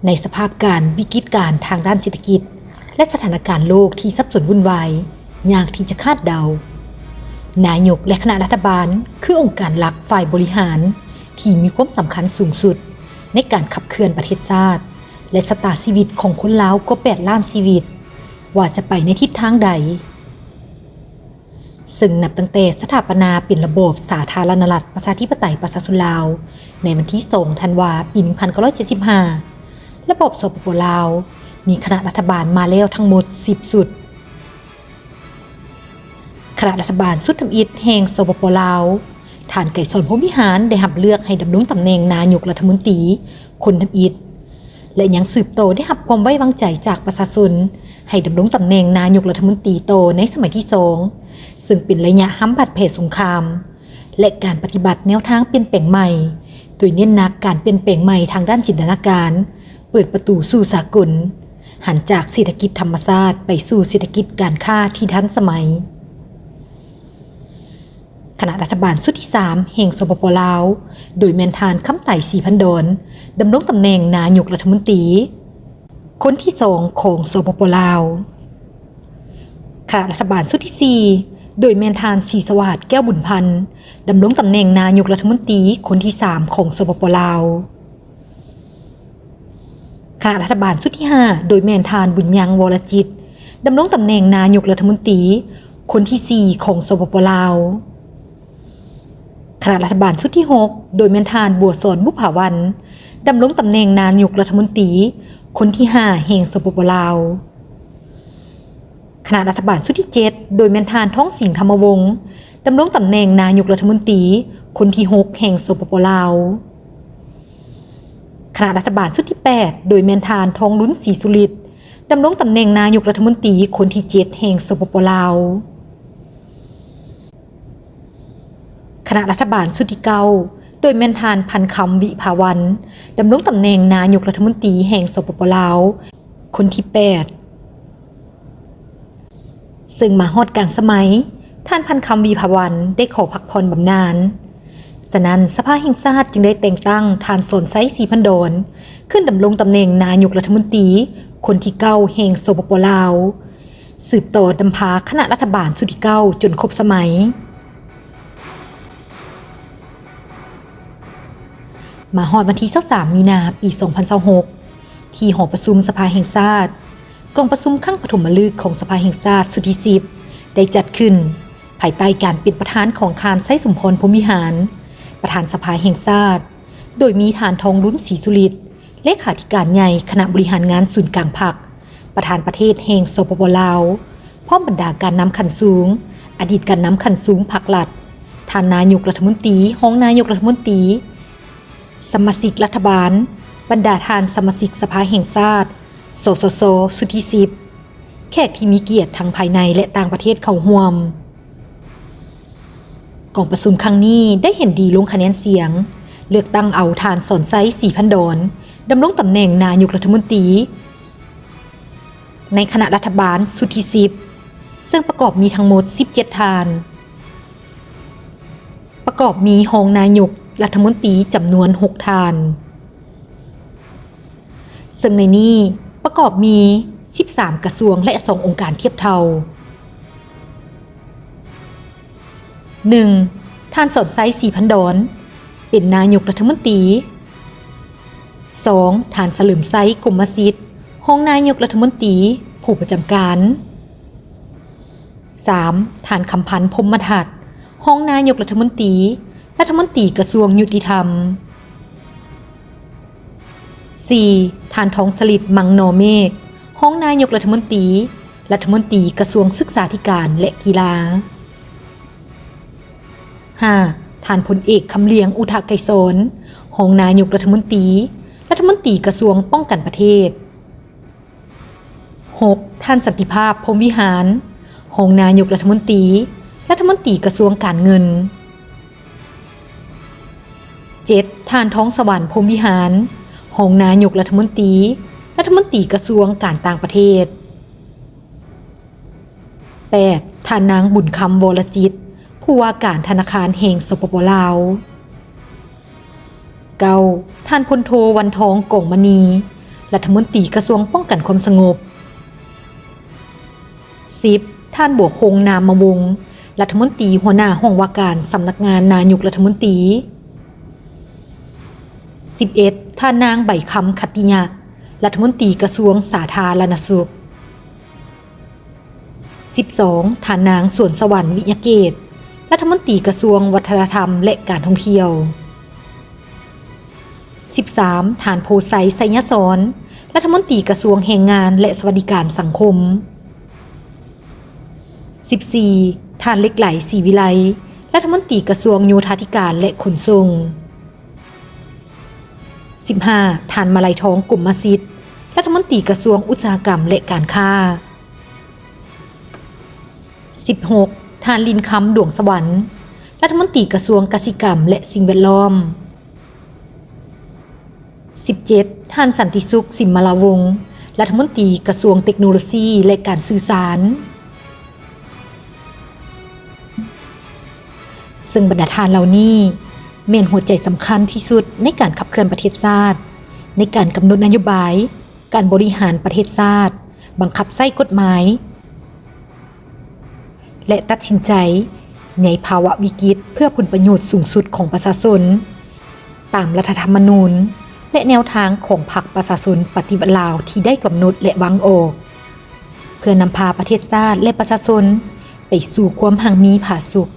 ໃນສະພາບການວິກິດການທາງດ້ານເສດຖະກິດ ແລະ ສະຖານະການໂລກທີ່ສັບສົນວຸ່ນວາຍ ຍາກທີ່ຈະຄາດເດົາ, ນາຍົກ ແລະ ຄະນະລັດຖະບານ ຄືອົງການຫຼັກຝ່າຍບໍລິຫານທີ່ມີຄວາມສຳຄັນສູງສຸດໃນການຂັບເຄື່ອນປະເທດຊາດ ແລະ ຊະຕາຊີວິດຂອງຄົນລາວກວ່າແປດລ້ານຊີວິດ ວ່າຈະໄປໃນທິດທາງໃດ. ເຊິ່ງນັບຕັ້ງແຕ່ສະຖາປະນາເປັນລະບອບສາທາລະນະລັດ ປະຊາທິປະໄຕ ປະຊາຊົນລາວ ໃນວັນທີສອງ ທັນວາ ປີໜຶ່ງພັນເກົ້າຮ້ອຍເຈັດສິບຫ້າ ລະບອບ ສປປ ລາວ ມີຄະນະລັດຖະບານມາແລ້ວທັງໝົດສິບຊຸດ. ຄະນະລັດຖະບານຊຸດທຳອິດແຫ່ງ ສປປ ລາວ, ທ່ານ ໄກສອນ ພົມວິຫານ ໄດ້ຮັບເລືອກໃຫ້ດຳລົງຕຳແໜ່ງນາຍົກລັດຖະມົນຕີຄົນທຳອິດ ແລະ ຍັງສືບຕໍ່ໄດ້ຮັບຄວາມໄວ້ວາງໃຈຈາກປະຊາຊົນ ໃຫ້ດຳລົງຕຳແໜ່ງນາຍົກລັດຖະມົນຕີຕໍ່ໃນສະໄໝທີສອງ ເຊິ່ງເປັນໄລຍະຫ້າມບາດແຜສົງຄາມ ແລະ ການປະຕິບັດແນວທາງປ່ຽນແປງໃໝ່, ໂດຍເນັ້ນໜັກການປ່ຽນແປງໃໝ່ທາງດ້ານຈິນຕະນາການ, ເປີດປະຕູສູ່ສາກົນ, ຫັນຈາກເສດຖະກິດທຳມະຊາດໄປສູ່ເສດຖະກິດການຄ້າທີ່ທັນສະໄໝ. ຄະນະລັດຖະບານຊຸດທີສາມແຫ່ງ ສປປ ລາວ, ໂດຍແມ່ນທ່ານ ຄຳໄຕ ສີພັນດອນ ດຳລົງຕຳແໜ່ງນາຍົກລັດຖະມົນຕີຄົນທີສອງຂອງ ສປປ ລາວ. ຄະນະລັດຖະບານຊຸດທີສີ່ ໂດຍແມ່ນທ່ານ ສີສະຫວາດ ແກ້ວບຸນພັນ ດຳລົງຕຳແໜ່ງນາຍົກລັດຖະມົນຕີຄົນທີສາມຂອງ ສປປ ລາວ. ຄະນະລັດຖະບານຊຸດທີຫ້າ ໂດຍແມ່ນທ່ານ ບຸນຍັງ ວໍລະຈິດ ດຳລົງຕຳແໜ່ງນາຍົກລັດຖະມົນຕີຄົນທີສີ່ຂອງ ສປປ ລາວ. ຄະນະລັດຖະບານຊຸດທີຫົກ ໂດຍແມ່ນທ່ານ ບົວສອນ ບຸບຜາວັນ ດຳລົງຕຳແໜ່ງນາຍົກລັດຖະມົນຕີຄົນທີຫ້າແຫ່ງ ສປປ ລາວ. ຄະນະລັດຖະບານຊຸດທີເຈັດ ໂດຍແມ່ນທ່ານ ທອງສິງ ທຳມະວົງ ດຳລົງຕຳແໜ່ງນາຍົກລັດຖະມົນຕີຄົນທີຫົກແຫ່ງ ສປປ ລາວ. ຄະນະລັດຖະບານຊຸດທີແປດ ໂດຍແມ່ນທ່ານ ທອງລຸນ ສີສຸລິດ ດຳລົງຕຳແໜ່ງນາຍົກລັດຖະມົນຕີຄົນທີເຈັດແຫ່ງ ສປປ ລາວ. ຄະນະລັດຖະບານຊຸດທີເກົ້າ ໂດຍແມ່ນທ່ານ ພັນຄຳ ວິພາວັນ ດຳລົງຕຳແໜ່ງນາຍົກລັດຖະມົນຕີແຫ່ງ ສປປ ລາວ ຄົນທີແປດ. ເຊິ່ງມາຮອດກາງສະໄໝ, ທ່ານ ພັນຄຳ ວິພາວັນ ໄດ້ຂໍພັກຜ່ອນບຳນານ. ສະນັ້ນ, ສະພາແຫ່ງຊາດຈຶ່ງໄດ້ແຕ່ງຕັ້ງທ່ານ ສອນໄຊ ສີພັນດອນ ຂຶ້ນດຳລົງຕຳແໜ່ງນາຍົກລັດຖະມົນຕີຄົນທີເກົ້າແຫ່ງ ສປປ ລາວ, ສືບຕໍ່ນຳພາຄະນະລັດຖະບານຊຸດທີເກົ້າຈົນຄົບສະໄໝ. ມາຮອດວັນທີຊາວສາມ ມີນາ ປີສອງພັນຊາວຫົກ ທີ່ຫໍປະຊຸມສະພາແຫ່ງຊາດ, ກອງປະຊຸມຄັ້ງປະຖົມມະລຶກຂອງສະພາແຫ່ງຊາດຊຸດທີສິບ ໄດ້ຈັດຂຶ້ນ ພາຍໃຕ້ການເປັນປະທານຂອງທ່ານ ໄຊສົມພອນ ພົມວິຫານ ປະທານສະພາແຫ່ງຊາດ, ໂດຍມີທ່ານ ທອງລຸນ ສີສຸລິດ ເລຂາທິການໃຫຍ່ຄະນະບໍລິຫານງານສູນກາງພັກ, ປະທານປະເທດແຫ່ງ ສປປ ລາວ, ພ້ອມບັນດາການນຳຂັ້ນສູງ, ອະດີດການນຳຂັ້ນສູງພັກລັດ, ທ່ານນາຍົກລັດຖະມົນຕີ, ຮອງນາຍົກລັດຖະມົນຕີ, ສະມາຊິກລັດຖະບານ, ບັນດາທ່ານສະມາຊິກສະພາແຫ່ງຊາດ, ສສຊ ຊຸດທີສິບ, ແຂກທີ່ມີກຽດທັງພາຍໃນ ແລະ ຕ່າງປະເທດເຂົ້າຮ່ວມ. ກອງປະຊຸມຄັ້ງນີ້ໄດ້ເຫັນດີລົງຄະແນນສຽງ ເລືອກຕັ້ງເອົາທ່ານ ສອນໄຊ ສີພັນດອນ ດຳລົງຕຳແໜ່ງນາຍົກລັດຖະມົນຕີ ໃນຄະນະລັດຖະບານຊຸດທີສິບ ເຊິ່ງປະກອບມີທັງໝົດສິບເຈັດທ່ານ, ປະກອບມີຮອງນາຍົກລັດຖະມົນຕີຈຳນວນຫົກທ່ານ, ເຊິ່ງໃນນີ້ປະກອບມີສິບສາມກະຊວງ ແລະ ສອງອົງການທຽບເທົ່າ. ໜຶ່ງ, ທ່ານ ສອນໄຊ ສີພັນດອນ ເປັນນາຍົກລັດຖະມົນຕີ. ສອງ, ທ່ານ ສະເຫຼີມໄຊ ກົມມະສິດ ຮອງນາຍົກລັດຖະມົນຕີຜູ້ປະຈຳການ. ສາມ, ທ່ານ ຄຳພັນ ພົມມະທັດ ຮອງນາຍົກລັດຖະມົນຕີ, ລັດຖະມົນຕີກະຊວງຍຸຕິທຳ. ສີ່, ທ່ານ ທອງສະລິດ ມັງນໍເມກ ຮອງນາຍົກລັດຖະມົນຕີ, ລັດຖະມົນຕີກະຊວງສຶກສາທິການ ແລະ ກິລາ. ຫ້າ, ທ່ານ ພົນເອກ ຄຳຫຼຽງ ອຸທະໄກສອນ ຮອງນາຍົກລັດຖະມົນຕີ, ລັດຖະມົນຕີກະຊວງປ້ອງກັນປະເທດ. ຫົກ, ທ່ານ ສັນຕິພາບ ພົມວິຫານ ຮອງນາຍົກລັດຖະມົນຕີ, ລັດຖະມົນຕີກະຊວງການເງິນ. ເຈັດ, ທ່ານ ທອງສະຫວັນ ພົມວິຫານ ຮອງນາຍົກລັດຖະມົນຕີ, ລັດຖະມົນຕີກະຊວງການຕ່າງປະເທດ. ແປດ, ທ່ານນາງ ບຸນຄຳ ວໍລະຈິດ ຜູ້ວ່າການທະນາຄານແຫ່ງ ສປປ ລາວ. ເກົ້າ, ທ່ານ ພົນໂທ ວັນທອງ ກອງມະນີ ລັດຖະມົນຕີກະຊວງປ້ອງກັນຄວາມສະຫງົບ. ສິບ, ທ່ານ ບົວຄົງ ນາມມະວົງ ລັດຖະມົນຕີຫົວໜ້າຫ້ອງວ່າການສຳນັກງານນາຍົກລັດຖະມົນຕີ. ສິບເອັດ, ທ່ານນາງ ໃບຄຳ ຂັດຕິຍະ ລັດຖະມົນຕີກະຊວງສາທາລະນະສຸກ. ສິບສອງ, ທ່ານນາງ ສວນສະຫວັນ ວິຍະເກດ ລັດຖະມົນຕີກະຊວງວັດທະນະທຳ ແລະ ການທ່ອງທ່ຽວ. ສິບສາມ, ທ່ານ ໂພໄຊ ໄຊຍະສອນ ລັດຖະມົນຕີກະຊວງແຮງງານ ແລະ ສະຫວັດດີການສັງຄົມ. ສິບສີ່, ທ່ານ ເຫຼັກໄຫຼ ສີວິໄລ ລັດຖະມົນຕີກະຊວງໂຍທາທິການ ແລະ ຂົນສົ່ງ. ສິບຫ້າ, ທ່ານ ມະໄລທອງ ກົມມະສິດ ລັດຖະມົນຕີກະຊວງອຸດສາຫະກຳ ແລະ ການຄ້າ. ສິບຫົກ, ທ່ານ ລິນຄຳ ດວງສະຫວັນ ລັດຖະມົນຕີກະຊວງກະສິກຳ ແລະ ສິ່ງແວດລ້ອມ. ສິບເຈັດ, ທ່ານ ສັນຕິສຸກ ສິມມະລາວົງ ລັດຖະມົນຕີກະຊວງເຕັກໂນໂລຊີ ແລະ ການສື່ສານ. ເຊິ່ງບັນດາທ່ານເຫຼົ່ານີ້ແມ່ນຫົວໃຈສຳຄັນທີ່ສຸດໃນການຂັບເຄື່ອນປະເທດຊາດ, ໃນການກຳນົດນະໂຍບາຍ, ການບໍລິຫານປະເທດຊາດ, ບັງຄັບໃຊ້ກົດໝາຍ ແລະ ຕັດສິນໃຈໃນພາວະວິກິດເພື່ອຜົນປະໂຫຍດສູງສຸດຂອງປະຊາຊົນ ຕາມລັດຖະທຳມະນູນ ແລະ ແນວທາງຂອງພັກປະຊາຊົນປະຕິວັດລາວທີ່ໄດ້ກຳນົດ ແລະ ວາງອອກ ເພື່ອນຳພາປະເທດຊາດ ແລະ ປະຊາຊົນໄປສູ່ຄວາມຮັ່ງມີຜາສຸກ